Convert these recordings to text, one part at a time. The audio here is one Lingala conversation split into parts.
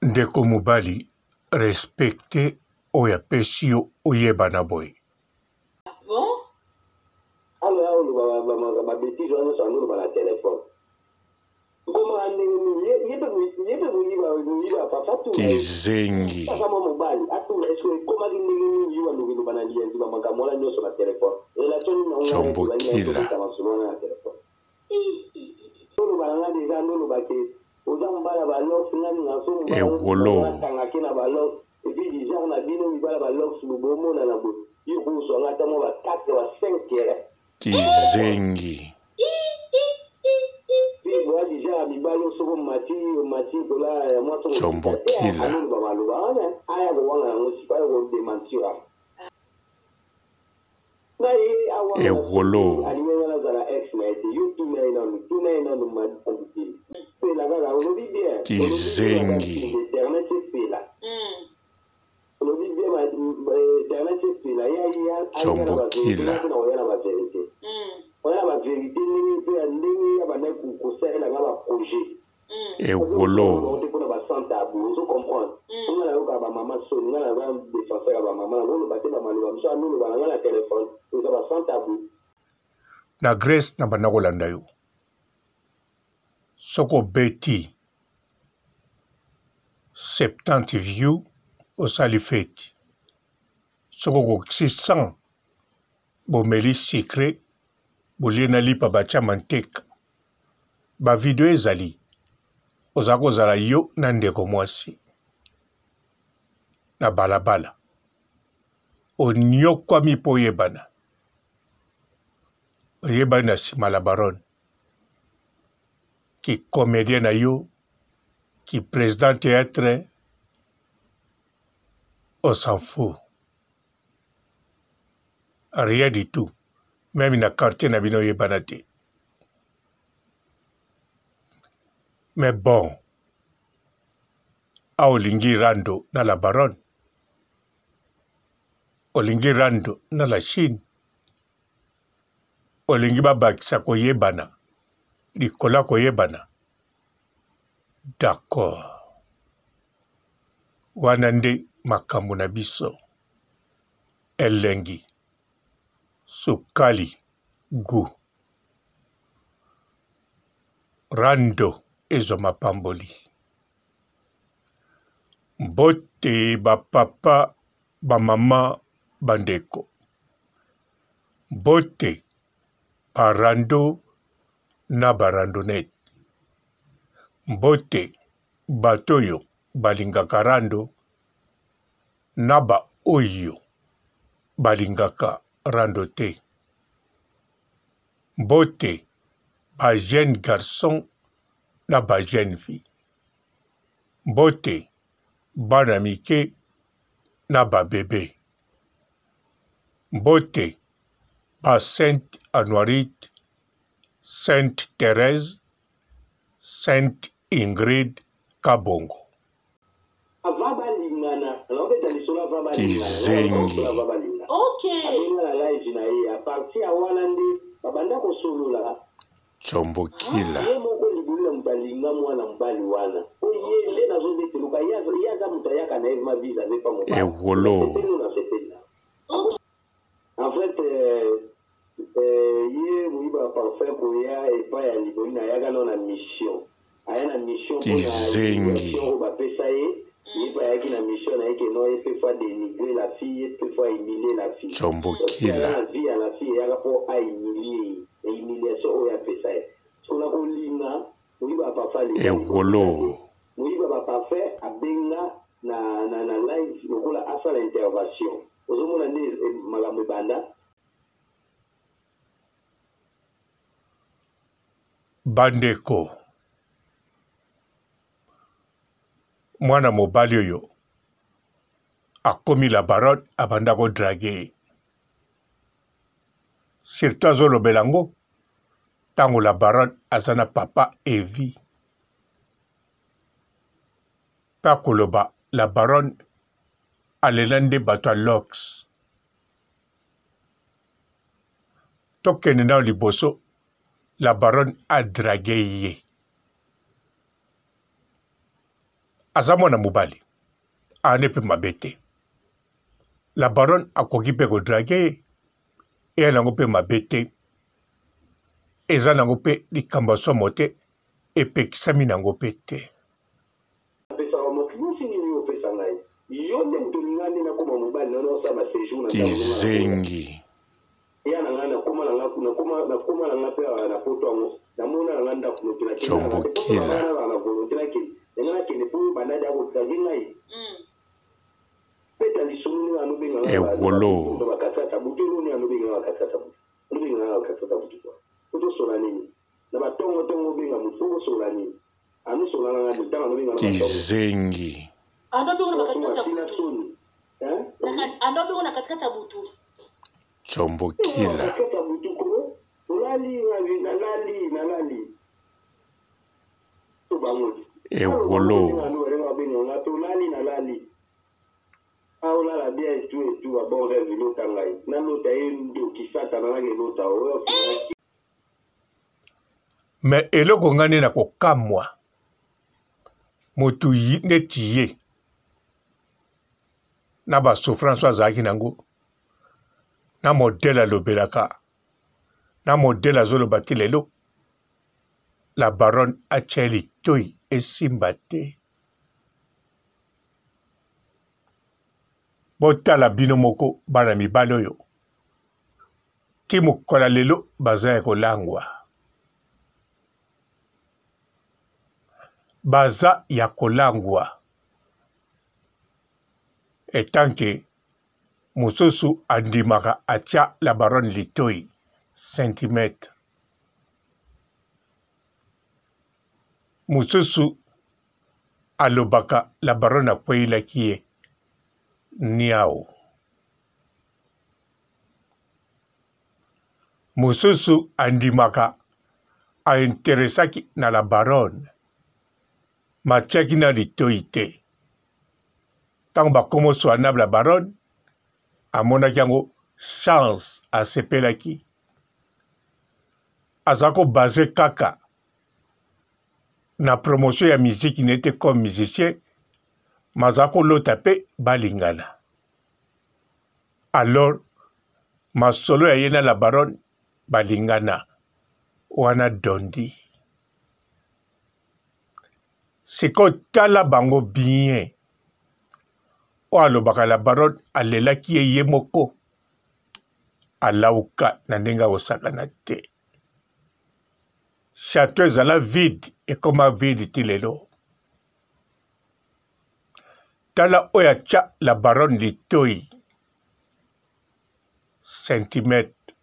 Ndeko mobali respecte oyo apesi yo oyebana boye. Bon? Alo ya oloba ba ba ba betises wana nyonso ando loba na telephone. Komaka ndenge nini ye ye pe ye pe moyiba moyiba papa tuna ye. Kizengi. Aza mwa mobali atuna est-ce que ekomaki ndenge nini yo bando koloba na liyanzi ba makambo wana nyonso na telephone. Relation nini na ngo ngai tozali na ye Tshambukila. tobeta masolo wana na telephone. Oloba na nga dejà noloba ke oza mobali ya ba lox nga ninga so mobali Ewoloo. nga kanga ke na ba lox et puis du genre na bino mibali ya ba lox bo bomonana boye yo okozua nga ata mwa ba 4 ba 5 terrain Kizengi. puis boya du genre ya mibali oyo soki omati omati likolo ya mwasi okokita te Tshambukila. anoloba maloba wana aya kowanga yango sikoyo aya ko dementir Ewoloo. Kizengi. Tshombokila. Ewoloo. Na Grèce na banda kolanda yo soki obeti 70 view osali feti soki okokisi 100 bomeli sucre bolie na lipa batia manteka ba video ezali oza kozala yo na ndeko mwasi na balabala oniokwami mpo oyebana oyebani na nsima la baronne ki comedien na yo ki president theatre on s'en fout rien du tout meme na quartier na bino oyebana te mais bon awa olingi rando na la baronne olingi rando na la chine olingi babakisa koyebana likolo ya koyebana d'accord wana nde makambo na biso elengi sukali gout Rando ezwa mapamboli. Mbote ba papa, ba mama, ba ndeko. Mbote ba rando na ba randonnette. Mbote bato oyo balingaka rando na ba oyo balingaka rando te. Mbote ba jeunes garçons na ba jeunes filles. Mbote bana mike na ba bebe. Mbote ba Sainte Anuarite, Sainte Therèse, Sainte Ingrid Kabongo. Avant balingana naobeta lisolo avant balingana Kizengi. lisolo avant balingana Ok. abenga na live na ye a partir ya wana nde babanda kosolola Tchombokila. ye moko libulu ya moto alinga mwana mobali wana po ye nde nazobeteluka ye aza moto ayaka na ye ma visa aza epa mobali Ewoloo. nasepeli nasepeli na Ok. En fait ye moyiba parfum koya epai ya libolin ayaka nao na mission aya na mission mpona Kizengi. oyo bapesa ye ye mpe ayaki na mission na ye ke non ye mpe faut dénigrer la fille ye mpe faut humilier la fille Tchombokila. na vie ya la fille eyaka mpo ahumilie ye na humiliation oyo apesa ye so na kolinga moyiba ya parfum alinga Ewoloo. moyiba ba parfum abenga na, na, na live lokola asala intervention ozomona nde makambo ebanda. Bandeko, mwana mobali oyo akomi la baronne abanda ko drague ye surtout azolobela yango ntango la baronne aza na papa Evi mpe akoloba la baronne alela nde bato ya lox tokende nao liboso la baronne adrague ye Aza mwana mobali, ane mpe mabe te. La baronne akoki mpe kodrage ye, eya nango mpe mabe te, eza nango mpe likambo ya somo te, epekisami nango mpe te. Kizengi. Tsombokila. Ewoloo. Kizengi. Tsombokila. Ewoloo. Me eloko nga nde na kokamwa motu neti ye na ba souffrance oyo azalaki nango na modèle alobelaka na modèle azoloba ti lelo la baronne atia ye litoyi esimba te. Botala bino moko bana mibali oyo ti mokolo ya lelo baza ya kolangwa baza ya kolangwa etanke mosusu andimaka atia la baronne litoyi centimetre mosusu alobaka la baronne akweyelaki ye niau Mosusu andimaka a interessaki na la baronne mais atiaki na litoyi te. Tango bakomo swana na la baronne amonaki yango chance asepelaki. Aza ko base kaka na promotion ya musique na ye te comme musicien mais aza kolota pe balingana. Alors masolo ya ye na la baronne balingana wana dondi. Sikoyo tala bango bien. Oyo alobaka la baronne alelaki ye ye moko alauka na ndenge akosakana te. Chateau ezala vide ekoma vide ti lelo. Tala oyo atya la baronne litoyi centimetre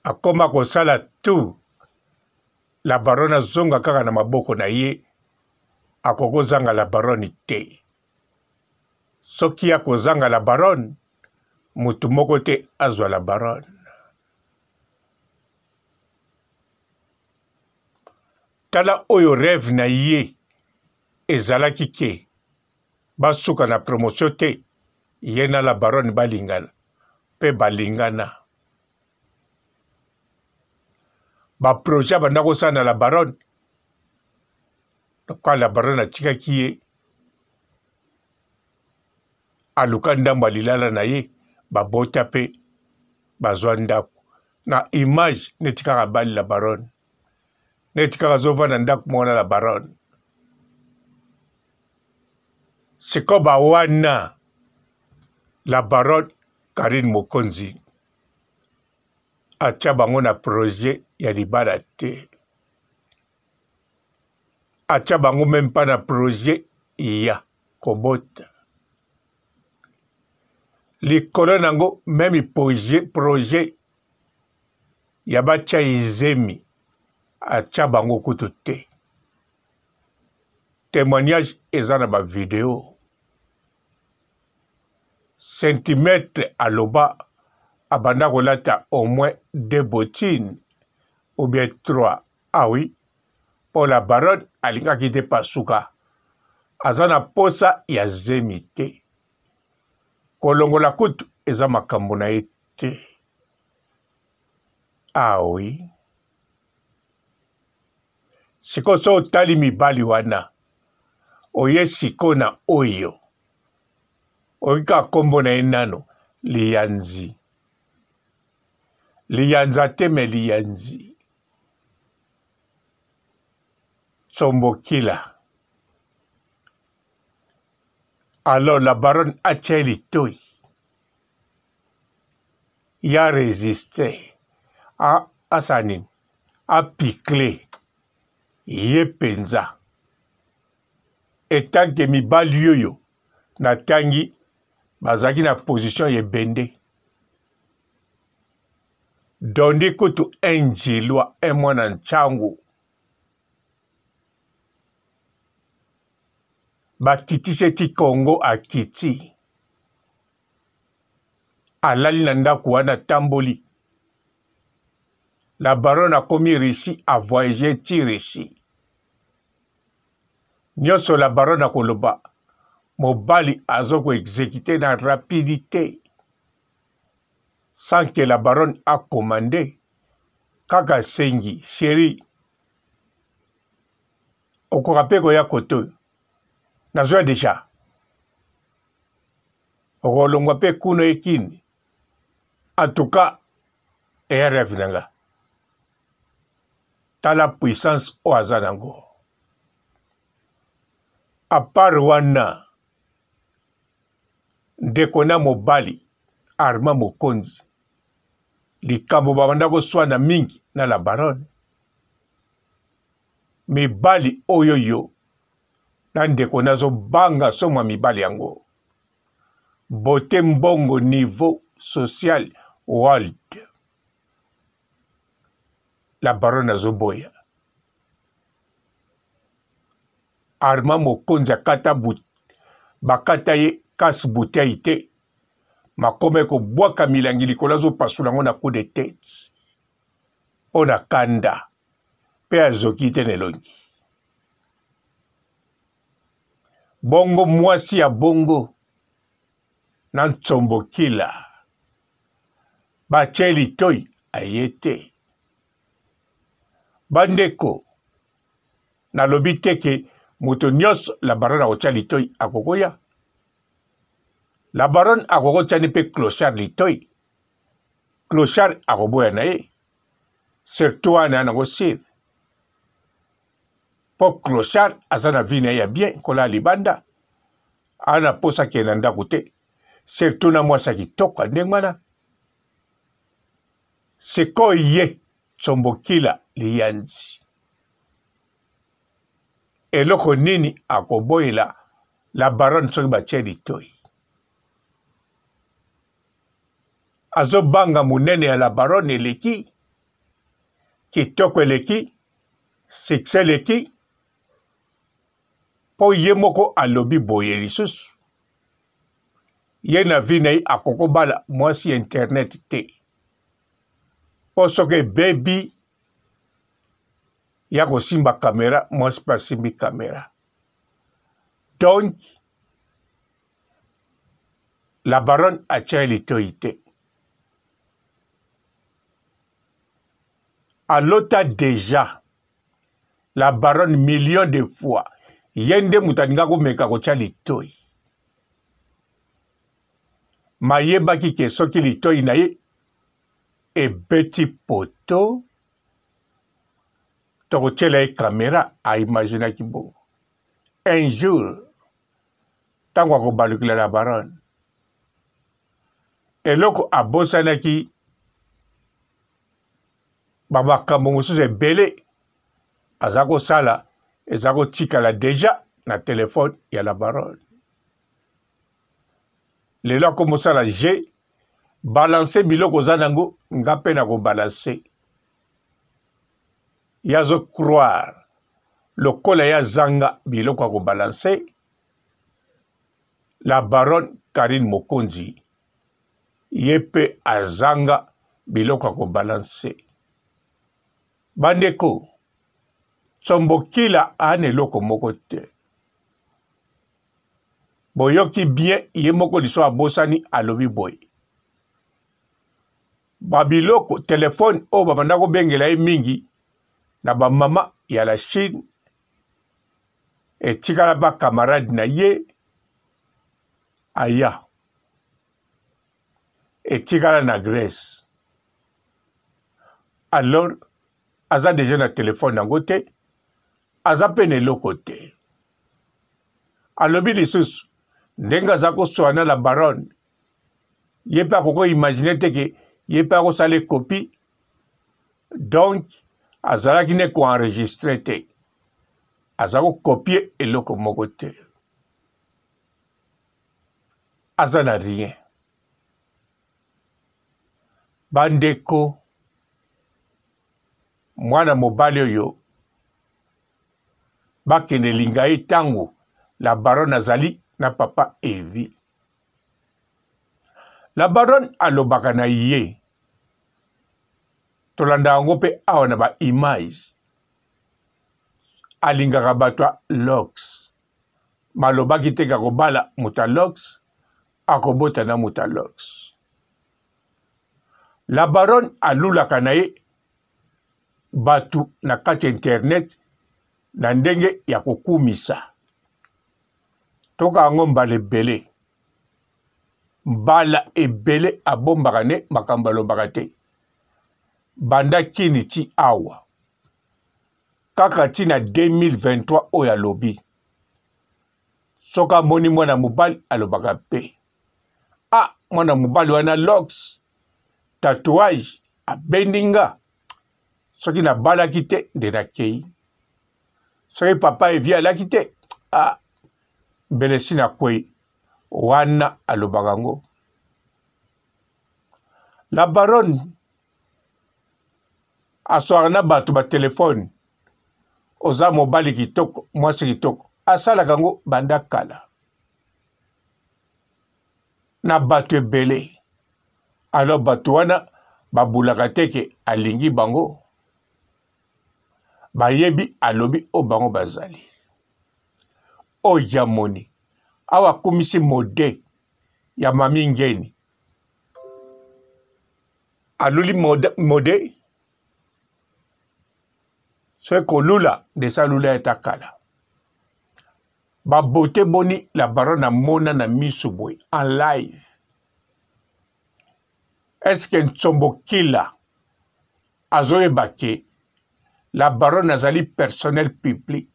akoma kosala tout la baronne azonga kaka na maboko na ye akoki kozanga la baronne te soki akozanga la baronne motu moko te azwa la baronne Tala oyo reve na ye ezalaki ke basuka na promotion te ye na la baronne balingana pe balingana. Ba projet abanda kosala na la baronne lokola la baronne atikaki ye aluka ndambo ya lilala na ye babota pe bazwa ndako na image neti kaka abali la baronne. Neti kaka azovanda ndako moko na la baronne. Sikoyo ba wana la baronne Carine Mokonzi atia bango na projet ya libala te. Atia bango meme pas na projet ya kobota. Likolo nango meme projet, projet ya batia ye zemi atia bango kutu te. Temoignage eza na ba video. Centimetre aloba abanda kolata au moins deux bottines ou bien trois. Ah oui, po la baronne alingaki te pasuka. Aza na posa ya zemi te. Kolongola kutu eza makambo na ye te. Ah oui. Sikoyo so otali mibali wana oye sikoyo na oyo oyoki kaka nkombo na ye nano liyanzi liyanza te me liyanzi tsombokila alors la baronne atia ye litoi ya resiste asala nini apikle ye mpenza etanke mibali oyo natangi bazalaki na position ya ebende dondi kutu enjilwa emwana nchangu bakitisi eti kongo akiti alali na ndako wana atamboli la baronne akomi Russie a voyage ti Russie nyonso la baronne akoloba mobali azo ko execute na rapidite sans que la baronne a commande kaka asengi chérie okoka mpe koya kote oyo nazwa deja okolongwa mpe kuna ekini en tout cas eya rêve na nga tala puissance oyo aza nango apart wana ndeko na mobali arma mokonzi likambo babanda koswana mingi na la baronne mibali oyo yo na ndeko nazobanga somo ya mibali yango bote mbongo niveau social world la baronne azoboya arma mokonzi akata but, bakata ye kasi bouteille te makoma ekobwaka milangi likolo azopasula yango na coup de tete mpo na kanda mpe azoki te na elongi Bongo mwasi ya bongo na Nsombokila batie litoi aye te. Bandeko, nalobi te ke moto nyonso la baronne akotia litoi akokoya. La baronne akokotia ni mpe clochard litoi, clochard akoboya na ye, surtout wana nango sire po clochard aza na vie na ye ya bien kolala libanda aza na posa akende na ndako te surtout na mwasi ya kitoko ya ndenge wana sikoyo ye tsombokila liyanzi eloko nini akoboyela la baronne soki batie litoi azobanga monene ya la baronne eleki kitoko eleki Succès eleki mpo ye moko alobi boye lisusu ye na vie na ye akokobala mwasi ya internet te mpo soki ebebi ya kosimba kamera mwasi mpe asimbi kamera donc la baronne atia ye litoi te Alota dejà la baronne million de fois ye nde moto alinga komeka kotya litoi mayebaki ke soki litoi na ye ebeti poto tokotyela ye kamera aimaginaki bongo un jour ntango akobalukela la baronne eloko abosanaki bamakambo mosusu ebele aza kosala eza kotikala deja na telefone ya la baronne lelo akomosala je balance biloko oza nango nga mpe nakobalanse ye azo croire lokola ye azanga biloko ya kobalanse la baronne Carine Mokonzi ye mpe azanga biloko ya kobalanse. Bandeko, Tsombokila aa na eloko moko te. Boyoki bien ye moko liso abosani alobi boye. Ba biloko telefone oyo babanda kobengela ye mingi na ba mama ya la Chine etikala ba camarade na ye aya etikala na Grèce. Alors aza deja na telefone yango te, aza mpe na eloko te. Alobi lisusu ndenge aza koswana na baronne, ye mpe akoki koimagine te ke ye mpe akosala ekopi, donc azalaki nde koenregistre te, aza kokopie eloko moko te, aza na rien. Bandeko, mwana mobali oyo bakende linga ye ntango la baronne azali na papa Evi. La baronne alobaka na ye, tolanda yango mpe awa na ba image, alingaka bato ya lox, malobaki te kakobala moto ya lox, akobota na moto ya lox. La baronne alulaka na ye bato na kati ya internet na ndenge ya kokumisa. Toka yango mbala ebele, mbala ebele abombaka nde makambo alobaka te. Banda kini ti awa kaka ti na 2023 oyo alobi soki amoni mwana mobali alobaka pe ah mwana mobali wana lox tatouage abendi nga soki nabalaki te nde nakei soki papa evi alaki te ah mbele si nakwei wana alobaka yango la baronne aswaka na bato ba telefone oza mobali kitoko mwasi kitoko asalaka yango banda kala na bato ebele alors bato wana babulaka te ke alingi bango bayebi alobi oyo bango bazali oyo ya moni awa akumisi mode ya mami ngeni aluli mode, mode soki kolula ndesi alula ye ta kala babote boni la baronne amona na miso boye en live eske nsombo kila azoyeba ke la baronne azali personnel public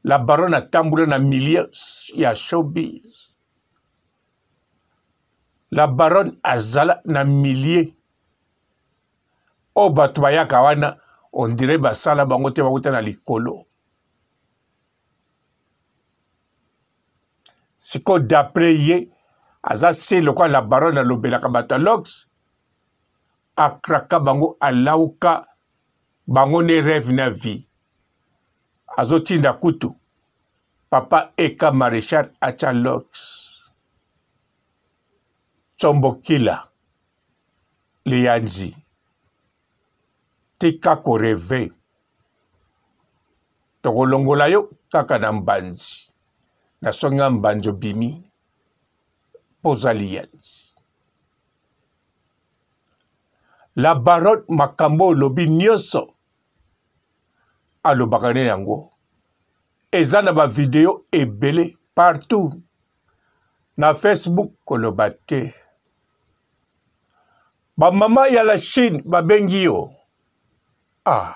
la baronne atambola na milieu ya showbiz la baronne azala na milieu oyo bato bayaka wana ondire basala bango te bauta na likolo sikoyo d'après ye aza se lokola la baronne alobelaka bato ya lox akraka bango alauka bango nde rêve na vie azotinda kutu papa eka maréchal atya lox tsombokila liyanzi tika ko reve tokolongola yo kaka na mbanzi na songa mbanzi obimi mpo oza liyanzi la baronne makambo olobi nyonso alobaka nde yango eza na bavideo ebele partout na facebook koloba te bamama ya la chine babengi yo ah.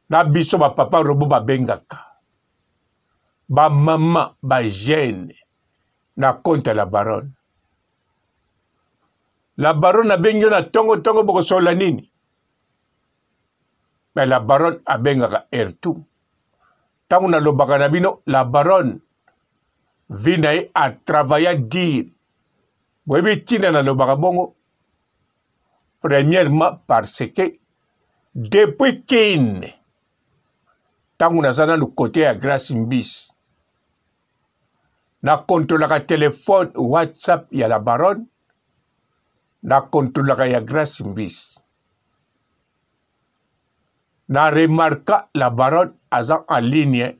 na biso bapapa robo babengaka bamama bajeune na compte ya la baronne la baronne abengi yo na ntongo ntongo bokosolola nini me la baronne abengaka ertu ntango nalobaka na bino la baronne vi na ye atravaya dire boyebi ntina nalobaka bongo premièrement parce que depuis kin ntango naza nanu kote ya grace mbisi na kontrolaka telefone whatsapp ya la baronne na kontrolaka ya grace mbisi na remarka la baronne aza en ligne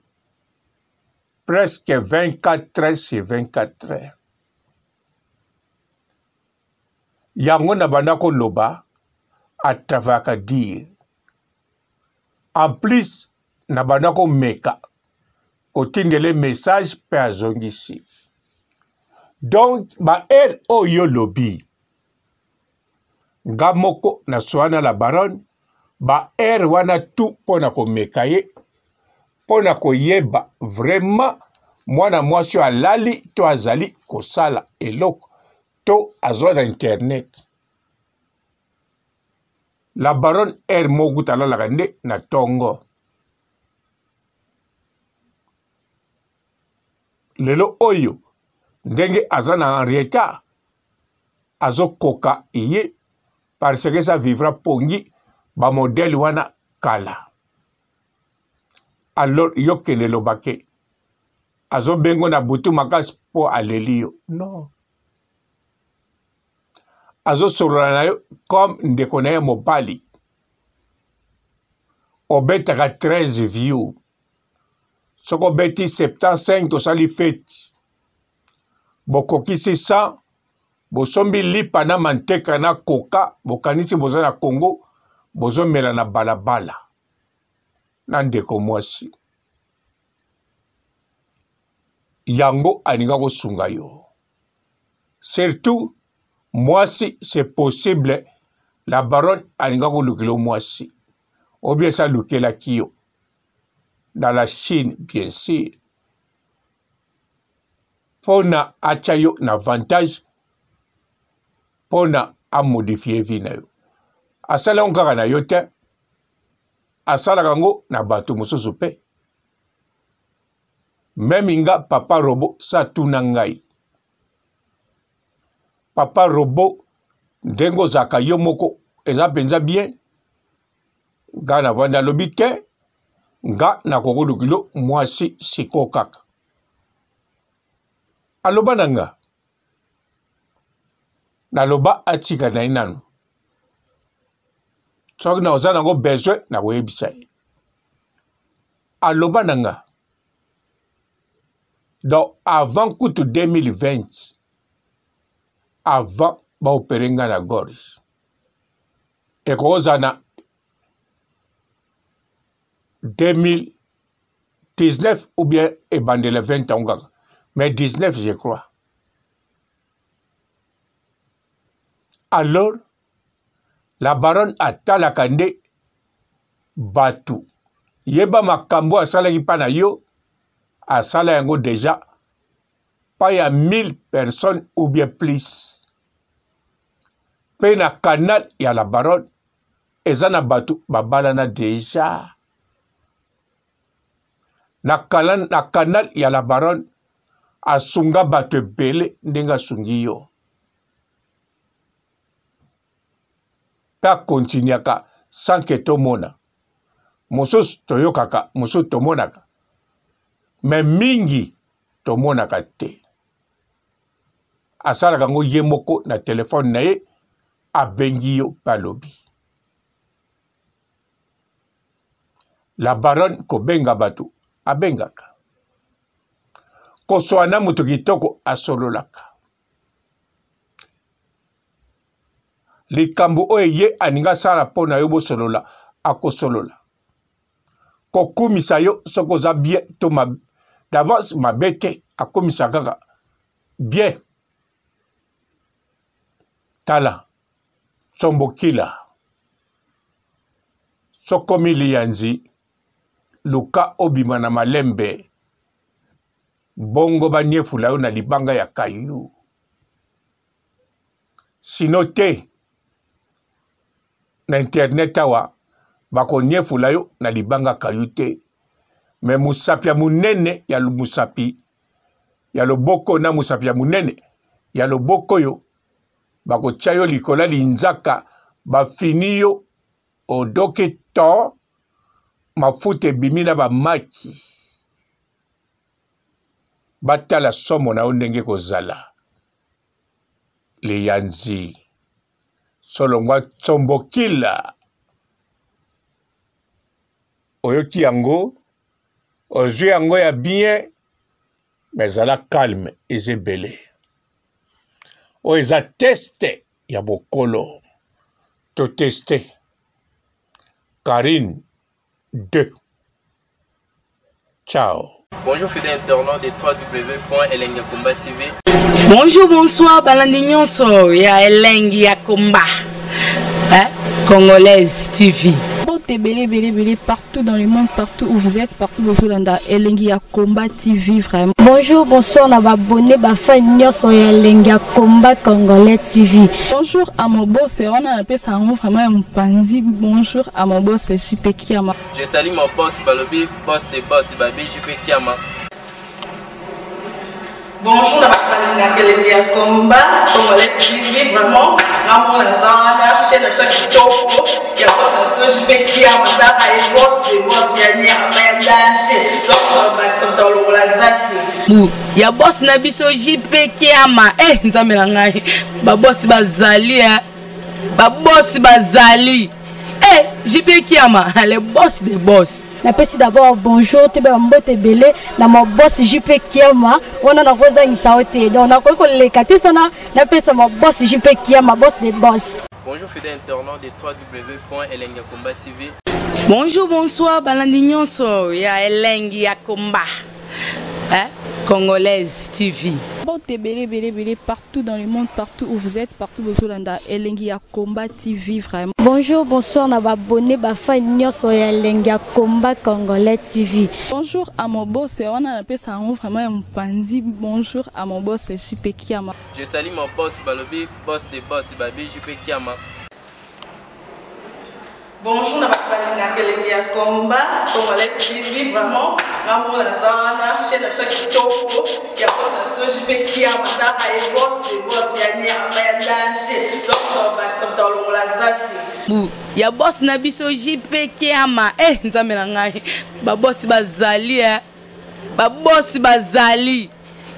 presque 24 heures sur 24 heures yango na banda koloba. Atravayaka dire. En plus na banda komeka kotindele message mpe azongisi. Donc ba heure oyo lobi nga moko na soana la baronne ba heure wana tout mpo na komeka ye mpo na koyeba vraiment mwana mwasi oyo alali to azali kosala eloko to azwa na internet. La baronne heure moko kutu alalaka nde na tongo. Lelo oyo ndenge aza na Henrietta azokoka ye parce que sa vivra pongi ba modèle wana kala. Alors yo kende loba ke azobengo na butu makasi mpo aleli yo non. Azosolola na yo comme ndeko na ye mobali. Obetaka 13 view, soki obeti 75 osali feti, bokokisi 100, bosombi lipa na manteka na koka, bokanisi boza na Congo, bozomela na balabala na ndeko mwasi yango alinga kosunga yo. Surtout mwasi c'est possible la baronne alinga kolukela yo mwasi ou bien esi alukelaki yo na la Chine bien sûr pona atya yo na avantage pona amodifie vie na yo. Asala yango kaka na yo te, asalaka yango na bato mosusu mpe. Meme nga papa robot sa tuna ngai. Papa robot ndenge ozalaka yo moko eza mpenza bien. Nga navandi alobi te nga nakokolukilo mwasi siko kaka. Aloba na nga. Naloba atika na ye nanu. Soki naza nango besoin nakoyebisa ye. Aloba na nga. Donc avant kutu 2020 avant ba opere nga na gorge ekokozala na 2019 ou bien ebandela 20 ans kaka mais 19 je crois. Alors la baronne atalaka nde batu yeba makambo asalaki mpa na yo asala yango deja pa ya 1000 personnes ou bien plus mpe na canal ya la baronne eza na bato babalana deja na, kala, na canal ya la baronne asunga bato ebele ndenge asungi yo mpe akontinuaka sans que tomona. Mosusu toyokaka, mosusu tomonaka, me mingi tomonaka te. Asalaka yango ye moko na telefone na ye, abengi yo mpe alobi. La baronne kobenga bato abengaka, koswana moto kitoko asololaka. Likambo oyo ye alingi asala mpo na yo bosolola, akosolola. Kokumisa yo soki oza bien to mabe, d'avance mabe te, akomisa kaka bien. Tala tsombokila, sokomi liyanzi, luka obima na malembe, bongo baniefula yo na libanga ya kayu. Sino te na internet awa bakoniefula yo na libanga kayu te, me mosapi ya monene ya mosapi ya loboko na mosapi ya monene ya loboko oyo bakotia yo likolo ya linzaka, bafini yo odoki to mafuta ebimi na bamaki, batala somo na yo ndenge kozala liyanzi solongwa tsombokila. Oyoki yango, ozwi yango ya bien, mais zala calme, eza ebele. Oyo eza teste ya bokolo. To teste Carine 2 Ciao. Bonjour fidèles internautes de www.elengiyakomba TV. Bonjour, bonsoir, balandi nyonso ya Elengi ya Komba. Hein? Congolaise TV. Mbote ebele ebele ebele partout dans le monde, partout où vous êtes, partout bozolanda Elengi ya Combat TV vraiment. Bonjour, bonsoir na ba abonné ba fan nyonso ya Elengi ya Combat Congolais TV. Bonjour à mon boss, wana napesa yango vraiment ya mopanzi. Bonjour à mon boss JP Kiama. Je salue mon boss Balobi, boss des boss Babi JP Kiama. Bonjour na bato balingaka elengi ya combat congolais TV vraiment ngamona naza wana chaîne na biso ya kitoko ya boss na biso JP Kiama tala ye boss de boss ya nyama ya danger donc bakisa moto alongola zaki bu ya boss na biso JP Kiama eh nzambe na ngai ba boss bazali eh ba boss bazali eh JP Kiama le boss des boss. Napesi d'abord bonjour toyeba mbote ebele na ma boss JP Kiama wana nakozangisa yo te donc nakoki koleka te sana napesa ma boss JP Kiama boss des boss. Bonjour fidèles internautes de www.elengiyakomba TV. Bonjour, bonsoir, balandi nyonso ya Elengi ya Komba. Hein? Congolaise TV. Mbote ebele ebele ebele partout dans le monde, partout où vous êtes, partout bozolanda Elengi ya Combat TV vraiment. Bonjour, bonsoir na ba abonné ba fan nyonso ya Elengi ya Combat Congolais TV. Bonjour à mon boss, wana napesa yango vraiment ya mopanzi. Bonjour à mon boss JP Kiama. Je salue mon boss Balobi, boss des boss Babi JP Kiama. Bonjour na bato balingaka elengi ya combat congolais TV vraiment ngamona naza wana chaîne na biso ya kitoko ya boss na biso JP Kiama tala ye boss de boss ya nyama ya danger donc bakisa moto alongola zaki bu ya boss na biso JP Kiama eh nzambe na ngai ba boss bazali eh ba boss bazali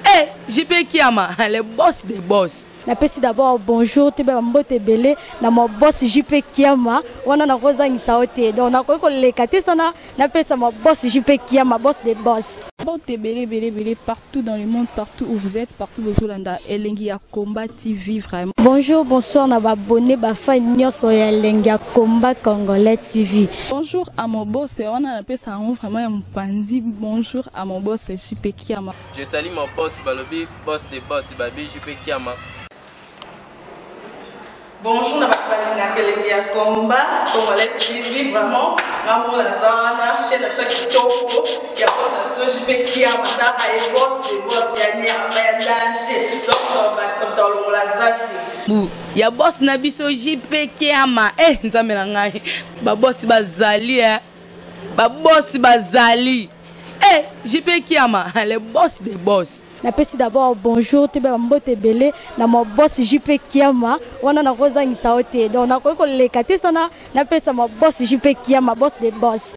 eh JP Kiama le boss des boss. Napesi d'abord bonjour toyeba mbote ebele na ma boss JP Kiama wana nakozangisa yo te donc nakoki koleka te sana napesa ma boss JP Kiama boss des boss. Mbote ebele ebele ebele partout dans le monde, partout où vous êtes, partout bozolanda Elengi ya Combat TV vraiment. Bonjour, bonsoir na ba abonné ba fan nyonso ya Elengi ya Combat Congolais TV. Bonjour à mon boss, wana napesa yango vraiment ya mopanzi. Bonjour à mon boss JP Kiama. Je salue mon boss Balobi, boss des boss Babi JP Kiama. Bonjour na bato balingaka elengi ya combat congolais TV vraiment ngamona naza wana chaîne na biso ya kitoko ya boss na biso JP Kiama tala ye boss de boss ya nyama ya danger donc bakisa moto alongola zaki bu ya boss na biso JP Kiama eh nzambe na ngai ba boss bazali eh ba boss bazali eh JP Kiama le boss des boss. Napesi d'abord bonjour toyeba mbote ebele na ma boss JP Kiama wana nakozangisa yo te donc nakoki koleka te sana napesa ma boss JP Kiama boss des boss.